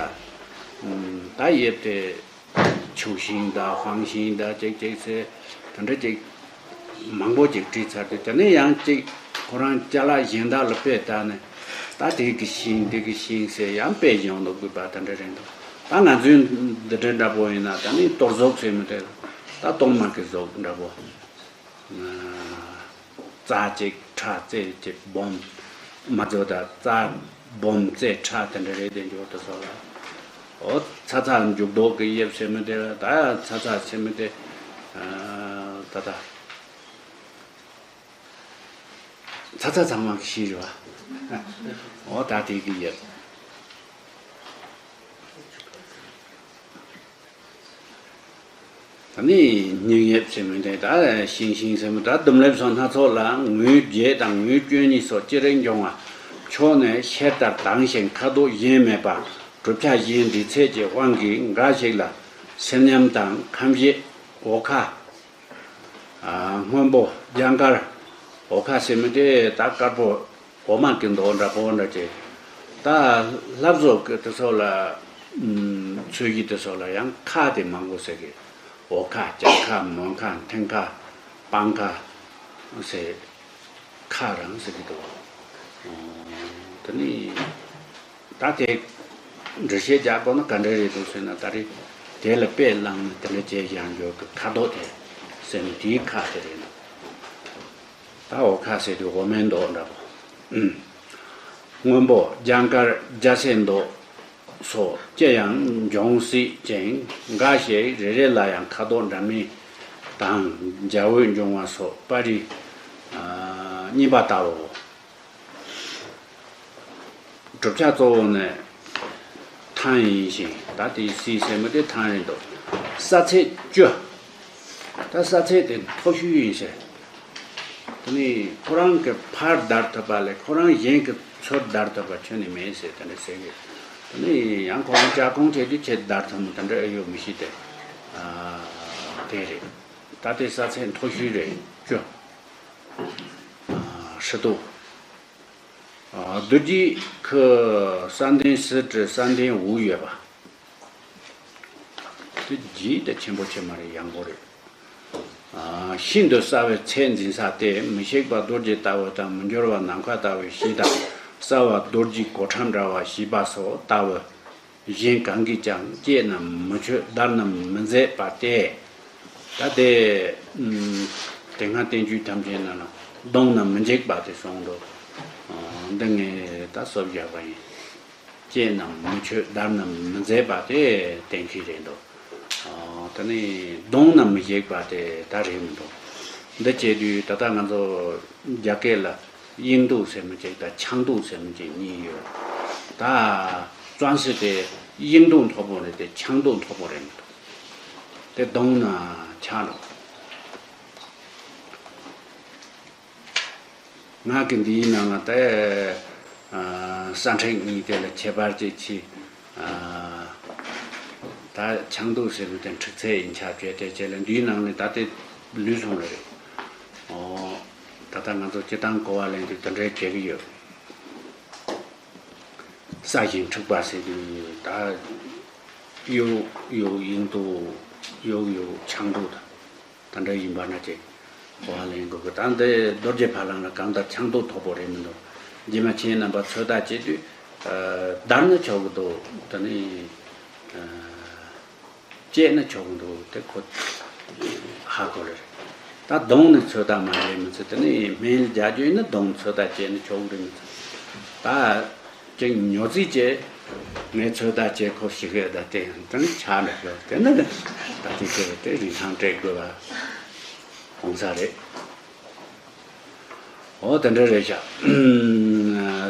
ཨུམ། ད་དབྱིབས་དེ་ཆུ་ཤིང་དང་ཧྥང་ཤིང་དང་ཅིག་ཅིག་ཟེར་དེ་འདྲ་ཅིག་མང་པོ་ཅིག་བྲིས་ཚར་དུས། དེ་ནས་ཡང་ཅིག་ཁོ་རང་ཅ་ལག་གཞན་དག་ལ་དཔེ་བལྟས་ནས། ད་དེ་གི་ཤིང་དེ་གི་ཤིང་ཟེར་ཡང་དཔེ་གཞན་ལ་དགོས་པ་དེ་འདྲ་རེད་འདུག་ད་ང་ཚོའི་འདི་འདྲ་འདྲ་པོ་ཡིན་ན་ད་ནི་གཏོར་ཟོག་ཟེར་མི་དེ་ད་གཏོར་མ་གི་ཟོག་འདྲ་པོ། རྩྭ་གཅིག་ཁྲག་རྩེ་གཅིག་སྦོམ། མ་རྫོགས་ད་རྩྭ་སྦོམ་རྩེ་ཁྲག་དེ་འདྲ་རེད། དེ་འཇོག་ཏུ་སོགས་ལ། འོ། ཚ་ཚ་འཇུག་ལྡོག་གི་དབྱིབས་ཟེར་མི་དེ་ལ་ད་ཚ་ཚ་ཟེར་མི་དེ། ཨ། ད་ད་ཚ་ཚ་ཚང་མ་གི་ཤེས་རེད་བ། འོ། ད་དེ་གི་དབྱིབས། ད་ནི་སྙིང་དབྱིབས་ཟེར་མི་དེ་ད་ཤིང་ཤིང་ཟེར་མི་ད་རྡུམ་ལེབ་སོགས་སྣ་ཚོགས་ལ་ངོས་བརྒྱད་དང་ངོས་བཅུ་གཉིས་སོགས་ཅི་རིགས་འབྱུང་བ། ཕྱོགས་ནས་ཤེལ་ལྟར་དྭངས་ཤིང་ཁ་དོག་གཞན་མེད་པ། གྲུབ་ཆ་གཞན་འདྲེས་ཚད་ཀྱི་དབང་གིས་འགའ་ཞིག་ལ་སིལ་སྙམ་དང་ཁམ་ཞེས། འོ་ཁ། ཨ། སྔོན་པོ། རྒྱ་དཀར། འོ་ཁ་ཟེར་མི་དེ་ད་དཀར་པོ། འོ་མ་གི་མདོག་འདྲ་པོ་འདྲ་ཅིག་ད་ལྷ་བཟོ་གི་དེ་ཚོ་ལ། ཨུམ། ཚོས་གཞི་དེ་ཚོ་ལ་ཡང་ཁ་དེ་མང་པོ་ཟེར་གི། འོ་ཁ། རྒྱ་ཁ། མོན་ཁ། མཐིང་ཁ། སྤང་ཁ་ཟེར། ཁ་རང་ཟེར་གི་འདུག་ཨོ། དེ་ནི། ད་དེ་འགྲེལ་བཤད་རྒྱག་དགོས་ན་ག་འདྲ་རེད་འདུག་ཟེར་ན། ད་རེས་དེ་ལ་དཔེ་བླངས་ནས་དེ་འདྲ་བྱས་བཞག་འཇོག་གི། ཁ་དོག་དེ་ཟེར་ནས་དེའི་ཁ་དེ་རེད་འདུག་ད་འོ་ཁ་ཟེར་དུས་འོ་མའི་མདོག་འདྲ་པོ། ཨུམ། སྔོན་པོ། རྒྱ་དཀར། རྒྱ་སེར་མདོག་སོགས་ཅི་ཡང་འབྱུང་སྲིད་ཅིང་། འགའ་ཞིག་རེ་རེ་ལ་ཡང་ཁ་དོག་འདྲ་མིན་དང་འཇའ་འོད་འབྱུང་བ་སོགས་པར་རིས་གཉིས་པ་ལྟ་བུའོ། གྲུབ་ཆ་གཙོ་བོ་ནི་ཐང་ཡིན་ཞིང་། ད་དེའི་སི་ཟེར་མི་དེ་ཐང་རེད་འདུག་ས་ཚད་བཅུ། ད་ས་ཚད་དེ་མཐོ་ཤོས་ཡིན་ཟེར། དེ་ནི་ཁོ་རང་གི་ཕར་བརྡར་ཐུབ་པ་ལས་ཁོ་རང་གཞན་གྱི་ཚུར་བརྡར་ཐུབ་པ་ཁྱོན་ནས་མེད་ཟེར། དེ་འདྲ་ཟེར་གི། དེ་ནི་ཡང་ཁོ་རང་ལྕགས་གོང་ཆེ་དུས་ཆེ་བརྡར་ཐུབ་མི་དེ་འདྲ་ཨེ་ཡོད་མི་ཤེས་ཏེ། ཨ། དེ་རེད། ད་དེ་ས་ཚད་མཐོ་ཤོས་རེད། བཅུ། ཨ། ཧྲི་ཏོ། ཨ། རྡོ་རྗེ་ཁུ་ས་འདན་སི་ཀྲི་ས་འདན་འུ་ཡོད་པ། དེ་རྗེས་དེ་ཆེན་པོ་ཆེ་མ་རེད། ཡང་པོ་རེད། ཨ། ཤིན་ཏུ་གསལ་བའི་ཚད་འཛིན་ས་སྟེ། མི་ཤིགས་པ་རྡོ་རྗེ་ལྟ་བུ་དང་། མི་འགྱུར་བ་ནམ་མཁའ་ལྟ་བུའི་གཤིས་དང་། གསལ་བ་རྡོ་རྗེའི་གོ་ཁྲབ་འདྲ་བ་ཞེས་པ་སོགས་ལྟ་བུ། གཞན་གང་གིས་ཀྱང་བསྐྱེད་རྣམས་མི་ཆོད། བརྡར་རྣམས་མི་མཛད་པ་སྟེ། ད་དེ་ཨུམ། དེ་སྔ་བསྟན་བཅོས་ཐམས་ཅད་ནང་ལ་གདོང་རྣམས་མི་འཇིག་པ་དེ་གསུངས་འདུག་ཨ། འདི་ངས་ད་གསོལ་བཞག་པ་ཡིན། བསྐྱེད་རྣམས་མི་ཆོད། བརྡར་རྣམས་མི་མཛད་པ་དེ་གཏན་འཁེལ་རེད་འདུག་ཨ། དེ་ནས་གདོང་རྣམས་མི་འཇིག་པ་དེ་ད་རེད་མི་འདུག་འདི་བྱེད་དུས་ད་ལྟ་ང་ཚོ་རྒྱ་སྐད་ལ་དབྱིངས་མཐུག་ཟེར་མི་གཅིག་དང་ཆང་མཐུག་ཟེར་མི་གཅིག་གཉིས་ཡོད། ད་ཙོང་སི་དེ་དབྱིངས་མཐུག་མཐོ་པོ་རེད་དེ། ཆང་མཐུག་མཐོ་པོ་རེད་མི་འདུག་དེ་གདོང་ན་ཆགས་འགྲོ། ང་གི་འདིའི་ནང་ལ་ད་ས་ཁྲ་གཉིས་དེ་ལ་ཁྱད་པར་ཅིག་ཆེ། ད་ཆང་འདུག་ཟེར་ནས་དེ་འཁྲུག་ཚད་ཡིན་ཆ་བྱས་དེ་བྱས་ལ་འདིའི་ནང་ནས་ད་དེ་ལུས་སོང་རེད། ཨོ། ད་ལྟ་ང་ཚོ་སྤྱི་བཏང་གོ་བ་ལེན་དུས་དེ་འདྲའི་བྱེད་ཀྱི་ཡོད། ས་ཞིང་འཁྲུག་པ་ཟེར་དུས་ད་གཡུ་གཡུ་ཡིན་འདུག་གཡུ་གཡུ་ཆང་འདུག་ད་ད་འདྲ་ཡིན་པ་ན་ཅིག་གོ་བ་ལེན་དགོས་ཀྱི། ད་འདི་རྡོ་རྗེ་ཕ་ལམ་ལ་གང་ལྟར་ཆང་འདུག་མཐོ་པོ་རེད་མི་འདུག་རྗེས་མ་ཁྱེད་རྣམ་པ་ཚོད་ལྟ་བྱེད་དུས་བརྡར་ན་ཆོག་གི་འདུག་དེ་ནི། བཅད་ན་ཆོག་འདུག་དེ་ཁོ་ཧ་གོ་ལེ་རེད། ད་གདོང་ནས་ཚོད་ལྟ་མ་རེད་མི་ཚེ་དེ་ནི་སྨན་རྒྱག་རྒྱུ་ཡིན་ན་གདོང་ཚོད་ལྟ་བྱས་ན་ཆོག་གི་རེད་མི་ཚེ། ད་ཅིག་ཉོ་རྩིས་བྱས་ངས་ཚོད་ལྟ་བྱས་ཁོ་ཞིག་གི་ད་དེ་དེ་ནི་ཆག་ནས་ཤོག་དེ་ནི་ད་དེ་ཁྱེད་དེ་རིན་ཐང་སྤྲད་དགོས་པ་གོང་ས་རེད། འོ་དེ་འདྲ་རེད་ཤག་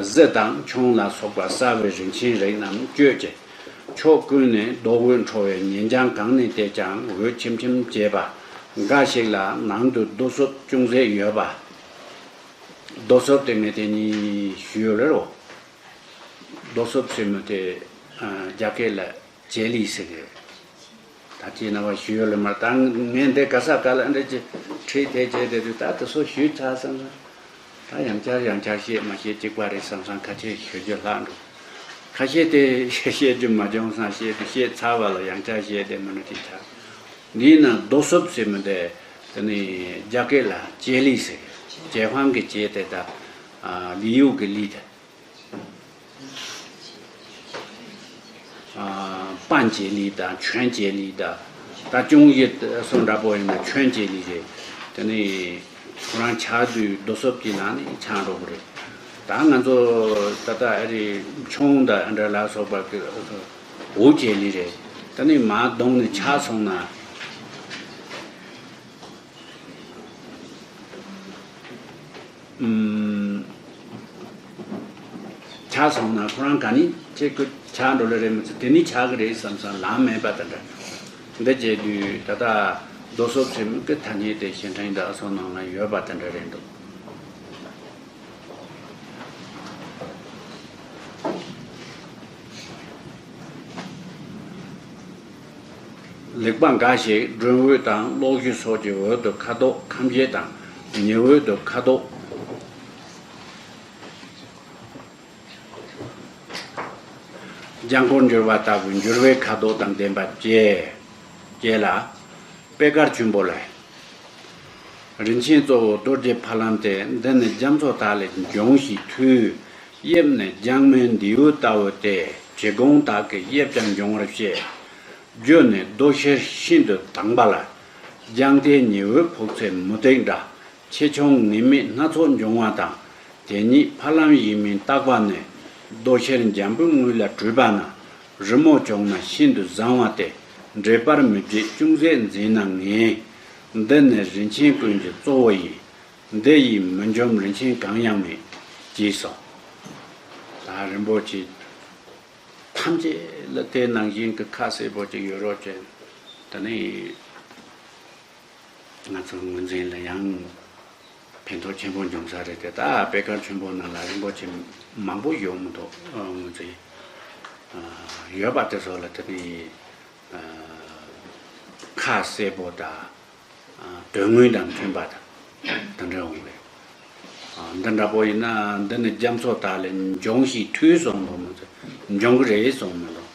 གཟི་དང་ཁྱུང་ལ་སོགས་པ་གསར་བའི་རིན་ཆེན་རིགས་རྣམས་བཅོས་ཀྱི། ཕྱོགས་ཀུན་ནས་རྡོ་འོད་འཕྲོ་བའི་ཉེ་འགྱངས་གང་ནས་བལྟས་ཀྱང་འོད་ཆེམ་ཆེམ་བྱེད་པ་འགའ་ཞིག་ལ་ནང་དུ་རྡོ་སོབ་ཅུང་ཟད་ཡོད་པ། རྡོ་སོབ་དེ་ངས་དེ་ནི་ཞུས་ཡོད་ལེ་རོ། རྡོ་སོབ་ཟེར་མི་དེ་རྒྱ་སྐད་ལ་ཅེ་ལི་ཟེར་གི། ད་ཅི་ན་བ་ཞུ་ཡོད་ལ་མར་ད་ངས་འདི་ག་ས་ག་ལ་འདྲ་ཅི་ཁྲིད་དེ་བྱས་དེ་དུས་ད་དེ་སོ་ཞུས་ཚར་སོང་ན། ད་ཡང་བསྐྱར་ཡང་བསྐྱར་བཤད་མ་བཤད་གཅིག་པ་རེད་བསམ་སང་ཁ་ཆེ་ཞུ་རྒྱུ་ལྷག་འགྲོ། ཁ་ཤས་དེ་བཤད་རྒྱུ་མ་བྱུང་སང་བཤད་དེ་བཤད་ཚར་བ་ལ་ཡང་བསྐྱར་བཤད་དེ་མི་འགྲོ་ཅིག་ཆགས། འདིའི་ནང་རྡོ་སོབ་ཟེར་མི་དེ་དེ་ནི་རྒྱ་སྐད་ལ་ཅེ་ལི་ཟེར། ཅེ་ཧྥང་གི་ཅེ་དེ་ད་ལི་ཡུག་གི་ལི་དེ། པན་ཅེ་ལི་དང་ཆོན་ཅེ་ལི་དང་། ད་ཅུང་ཡིད་སོ་འདྲ་པོ་ཡིན་ན་ཆོན་ཅེ་ལི་རེད། དེ་ནི་ཁོ་རང་ཆགས་དུས་རྡོ་སོབ་ཀྱི་ནང་ནས་ཆགས་འགྲོ་གི་རེད། ད་ང་ཚོ་ད་ལྟ་ཨ་རི་ཆུང་དང་ཨ་འདྲ་ལ་སོགས་པ་གི་འུ་ཅེ་ལི་རེད། དེ་ནི་མ་གདོང་ནས་ཆགས་སོང་ན། ཆགས་སོང་ན་ཁོ་རང་ག་ནི་ཁྱེད་ཁོ་ཆགས་འགྲོ་ལེ་རེད་མི་ཚེ་དེ་ནི་ཆགས་གི་རེད་བསམ་སང་ལམ་མེད་པ་དེ་འདྲ། འདི་བྱས་དུས་ད་ལྟ་རྡོ་སོབ་ཟེར་མི་གི་ཐ་སྙད་དེ་ཞིང་ཕྲན་དང་སོ་ནང་ལ་ཡོད་པ་དེ་འདྲ་རེད་འདུག་ལེགས་པ་འགའ་ཞིག་སྒྲོན་འོད་དང་གློག་བཞུ་སོགས་ཀྱི་འོད་དུ་ཁ་དོག་ཁམས་བཞི་དང་ཉི་འོད་དུ་ཁ་དོག་ལྗང་ཁུར་འགྱུར་བ་ལྟ་བུའི་འགྱུར་བའི་ཁ་དོག་དང་ལྡན་པ་བཅས། བཅས་ལ། པད་དཀར་ཆུན་པོ་ལས། རིན་ཆེན་གཙོ་བོ་རྡོ་རྗེ་ཕ་ལམ་སྟེ་འདི་ནི་རྒྱ་མཚོ་དག་ལས་འབྱུང་ཞིང་འཐུལ། དབྱིབས་ནི་ལྗང་མའི་མདེའུ་ལྟ་བུ་སྟེ་བྱེ་གོང་དག་གི་དབྱིབས་ཀྱང་འབྱུང་བར་བཤད། རྒྱུ་ནི་རྡོ་ཤེལ་ཤིན་ཏུ་དྭངས་པ་ལ། ལྗང་ལྡན་ཉི་འོད་ཕོག་ཚད་མུ་ཏིག་འདྲ། ཆེ་ཆུང་ངེས་མེད་སྣ་ཚོགས་འབྱུང་བ་དང་། དེ་ཉིད་ཕ་ལམ་ཡིན་མིན་བརྟག་པ་ནི། རྡོ་ཤེལ་འཇམ་པོའི་ངོས་ལ་དྲུད་པ་ན། རི་མོ་བྱུང་ན་ཤིན་ཏུ་བཟང་བ་སྟེ། འགྲེལ་པར་མི་བྱེད་ཅུང་ཟད་མཛེས་ན་ངེས། འདི་ནི་རིན་ཆེན་ཀུན་གྱི་གཙོ་བོ་ཡིན། འདི་ཡིས་མི་འཇོམས་རིན་ཆེན་གང་ཡང་མེད། ཅེས་སོ། ད་རིན་པོ་ཆེ་ཐམས་ཅད་ལ་དེ་ནང་བཞིན་གྱི་ཁ་གསལ་པོ་ཅིག་ཡོད་རོགས་བྱས། ད་ནི་ང་ཚོ་ངོས་འཛིན་ལ་ཡང་ཕན་ཐོགས་ཆེན་པོ་འབྱུང་ས་རེད་དེ། ད་པད་དཀར་ཆུན་པོ་ནང་ལ་རིན་པོ་ཆེ་མང་པོ་ཡོད་མི་འདུག་ངོས་འཛིན་ཡོད་པ་དེ་ཚོ་ལ་དེ་ནི་ཁ་གསལ་པོ་དང་དོན་དངོས་དང་མཐུན་པ་དང་དེ་འདྲ་འོང་བས། འདི་འདྲ་པོ་ཡིན་ན་འདི་ནི་རྒྱ་མཚོ་དག་ལས་འབྱུང་ཞིང་འཐུལ་སོང་འདུག་མི་ཚེ་འབྱུང་གི་རེད་སོང་མི་འདུག་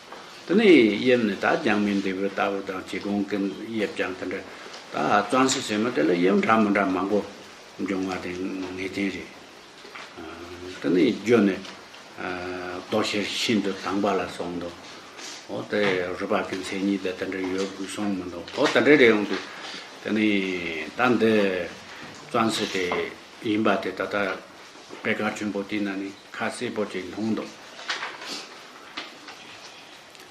དེ་ནས་དབྱིབས་ནི་ད་ལྗང་མའི་མདེའུ་ལྟ་བུ་དང་བྱེ་གོང་གི་དབྱིབས་ཀྱང་དེ་འདྲ། ད་བཙན་སི་ཟེར་མི་དེ་ལ་དབྱིབས་འདྲ་མི་འདྲ་མང་པོ་འབྱུང་བ་དེ་ངེས་གཏན་རེད། དེ་ནས་རྒྱུ་ནི་རྡོ་ཤེལ་ཤིན་ཏུ་དྭངས་པ་ལ་སོང་འདུག་འོ་དེ་རུས་པ་གི་མཚན་ཉིད་དེ་དེ་འདྲ་ཡོད་དགོས་སོང་མི་འདུག་འོ་དེ་འདྲ་རེད་ཡོང་དུས་དེ་ནས་ད་འདི་བཙན་སི་དེ་ཡིན་པ་དེ་ད་ལྟ་པད་དཀར་ཆུན་པོ་དེ་ན་ནི་ཁ་གསལ་པོ་ཅིག་མཐོང་འདུག་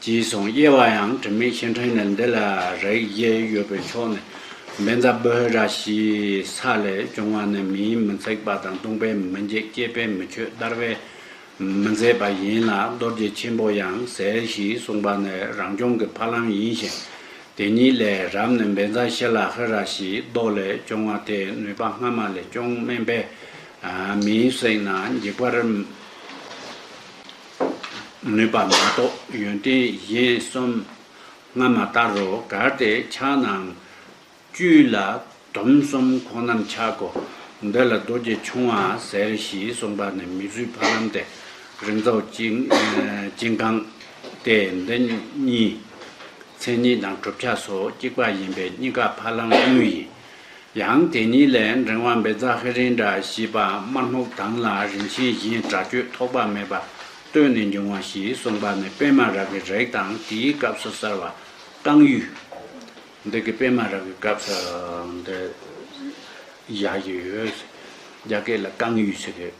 ཅེས་གསུངས། དབྱེ་བ་ཡང་དྲི་མེད་ཤིང་ཕྲན་ནི་འདི་ལ་རིགས་བཞི་ཡོད་པའི་མཆོག་ནི། བཛྲ་བྷུ་ར་ཞེས་ས་ལས་བྱུང་བ་ནི་མིས་མི་ཚིག་པ་དང་བརྡུངས་པས་མི་འཇིགས་སྐྱེས་པས་མི་ཆོད་བརྡར་བས་མི་མཛེས་པ་ཡིན་ལ། རྡོ་རྗེ་ཆེན་པོ་ཡང་ཟེར་ཞེས་གསུངས་པ་ནི་རང་བྱུང་གི་ཕ་ལམ་ཡིན་ཞིང་། དེ་ཉིད་ལས་རབ་ནི་བཛྲ་ཤི་ལ་ཧི་ར་ཞེས་མདོ་ལས་བྱུང་བ་སྟེ་ནུས་པ་སྔ་མ་ལས་ཅུང་དམན་པས་ མིའི་སེམས་ནི་འཇིག་པར་ནུས་པ་མ་གཏོགས་ཡོན་ཏན་གཞན་གསུམ་སྔ་མ་ལྟར་རོ། གལ་ཏེ་ཆགས་ན་བཅུད་ལ་དུམ་གསུམ་ཁོ་ནར་ཆགས་གོ། འདི་ལ་རྡོ་རྗེ་ཆུང་བ་ཟེར་ཞེས་གསུངས་པ་ནི་མིག་ཆུའི་ཕ་ལམ་སྟེ། རིག་འཛིན་ཅིན་ཅིན་ཁང་སྟེ། འདི་གཉིས་མཚན་ཉིད་དང་གྲུབ་ཆ་སོགས་གཅིག་པ་ཡིན་པས་གཉིས་ཀ་ཕ་ལམ་དངོས་ཡིན། ཡང་དེ་གཉིས་ལས་འབྲིང་བ་བཛྲ་ཧི་རི་འདྲ་ཞེས་པ་དམར་སྨུག་དང་ལ་རིན་ཆེན་གཞན་སྒྲ་གཅོད་ཐོགས་པ་མེད་པ་བཏོན་ནས་འབྱུང་བ་ཞེས་གསུངས་པ་ནི་པད་མ་ར་གའི་རིགས་དང་དེའི་སྐབས་སུ་གསལ་བ་རྐང་ཡུལ། འདི་གི་པད་མ་ར་གའི་སྐབས་སུ་འདི་བཞག་གི་ཡོད། རྒྱ་སྐད་ལ་རྐང་ཡུལ་ཟེར་གི།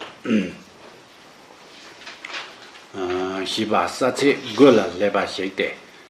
ཞེས་པ་ས་ཚིགས་དགུ་ལ་སླེབས་པ་ཞིག་སྟེ།